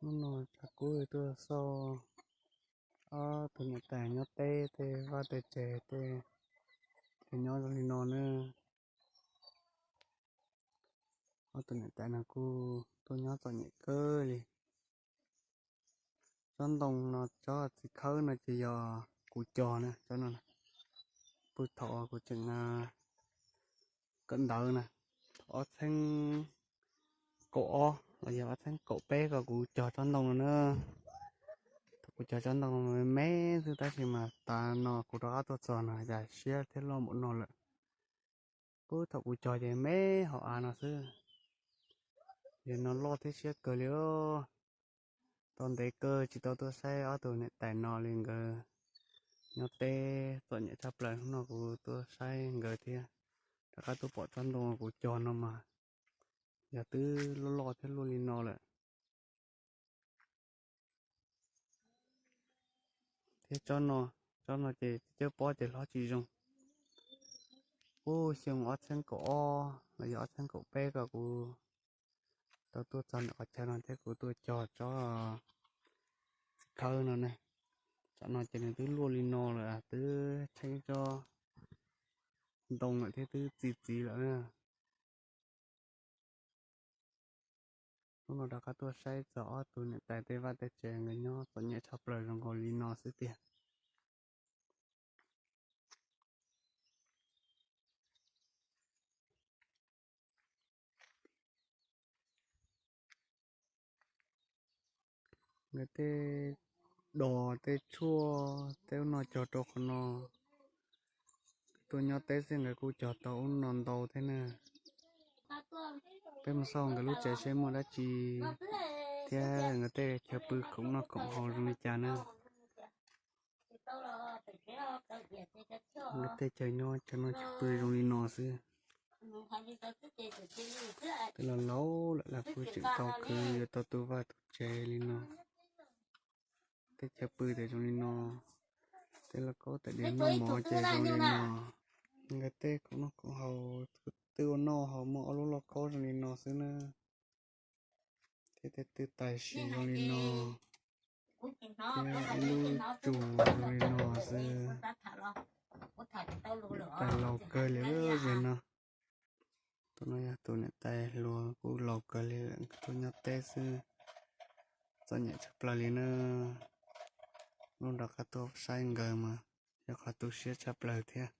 Hnub no Tshav Kub tuaj xauj ob tug niam tais nyob teb tej vaj tej tsev tej chaw nyob zoo li no na. Ob tug niam tais no kuj tuaj nyob txom nyem kawg li. Tsob ntoo no tsob txiv khawb no ces yog kuv cog na, tsob no pw thaum kuv tseem kawm ntawv na, thaum ob txheeb kaum ob los yog ob txheeb kaum peb ko kuv cog tsob ntoo no na. Thaum kuv cog tsob ntoo me me xwb tab sis mas tav no kuv rov qab tuaj txog no cas siab thiab loj npaum no lawm. Pub thaum kuv cog ces me hauv av no xwb, yog no loj thiab siab kawg li. Tau ntev kawg tsis tau tuaj saib ob tug niam tais no li, nkawd nyob teb txom nyem tshaj plaws, hnub no kuv tuaj saib nkawd thiab rov qab tuaj pom tsob ntoo kuv cog no mas yog twb loj loj thiab luaj li no lawm. Thiab tsob no, tsob no ces cawb pob ces hlob tsis zoo. Ub, xyoo ob txheeb kaum ob los yog ob txheeb kaum peb ko kuv tau tuaj txog ntawm qhov chaw no thiab kuv tuaj cog tsob txiv khawb no ne. Tsob no ces nws twb luaj li no lawm, twb tsheeb tsob ntoo lawm thiab twb txi txiv lawm na. Hnub no rov qab tuaj saib txog ob tug niam tais tej vaj tej tsev nkawd nyob txom nyem tshaj plaws zoo nkaus li no xwb tiag. Nkawd tej dos tej tshuaj tej ub no cog rau qhov no. Tuaj nyob teb xwb nkawd kuj cog tau ub no ntau thiab na. Peb mus xauj nkawd lub tsev seb muaj dab tsi thiab nkawd tej chaw pw khoom noj khoom haus zoo li cas na. Nkawd tej chaw nyob chaw noj chaw pw zoo li no xwb. Tej laus laus lawm los kuj tseem tau khwv yuav tau tu vaj tu tsev li no. Tej chaw pw ces zoo li no, tej lauj kaub tais diav noj mov ces zoo li no. Nkawd tej khoom noj khoom haus, twb ua noj haus muaj ob lub lauj kaub zoo li no xwb na. Thiab tej twj tais siv zoo li no, thiab ib lub tsum zoo li no xwb. Tais laus kawg li lub zem no. Tus no yog tus niam tais hluas kuj laus kawg li lawm, tuaj nyob teb xwb, txom nyem tshaj plaws li na. Hnub no rov qab tuaj saib nkawd mas yog qhov tu siab tshaj plaws thiab.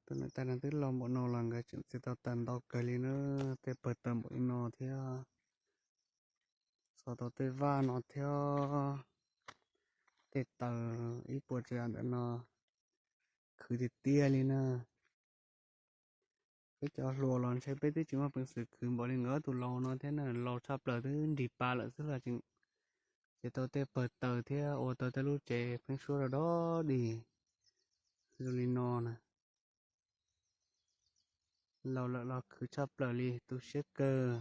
Tus niam tais no twb laus npaum no los nkawd tseem txiav tau taws ntau kawg li na, tej pawg taws npaum li no thiab. Xov tau tej vaj no thiab, tej taws ib puas tsav yam ntawm no khwv tiag tiag li na. Peb cov hluas los ntshe peb twb tsis muaj peev xwm khwv npaum li nkawd ob tug laus no thiab na, laus tshaj plaws twb nrig pas lawm xwb los tseem txiav tau tej pawg taws thiab ua tau tej lub tsev pheeb suab rau dog dig zoo li no na. Laus lawm los khwv tshaj plaws li, tu siab kawg.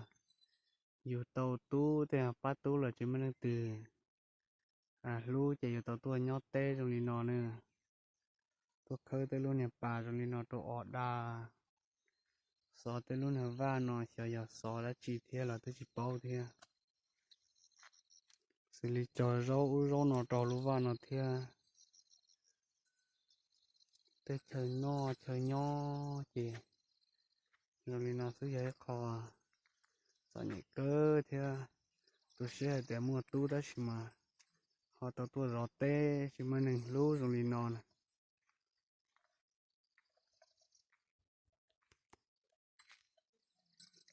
Yug tau tub tej pab tub los tsis muaj leej twg hlub ces yug tau tuaj nyob teb zoo li no na. Tuaj khawb tej lub niag pas zoo li no rau os da, xov tej lub niag vaj no xyov yog xov dab tsi thiab los twb tsis paub thiab. Xws li cog zaub ub zaub no rau lub vaj no thiab. Tej chaw noj chaw nyob ces zoo li no xwb yog ib qho txom nyem kawg thiab. Tu siab hais tias muaj tub tab sis mas ho tau tuaj zov teb tsis muaj neeg hlub zoo li no na.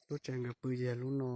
Lub tsev nkawd pw yog lub no.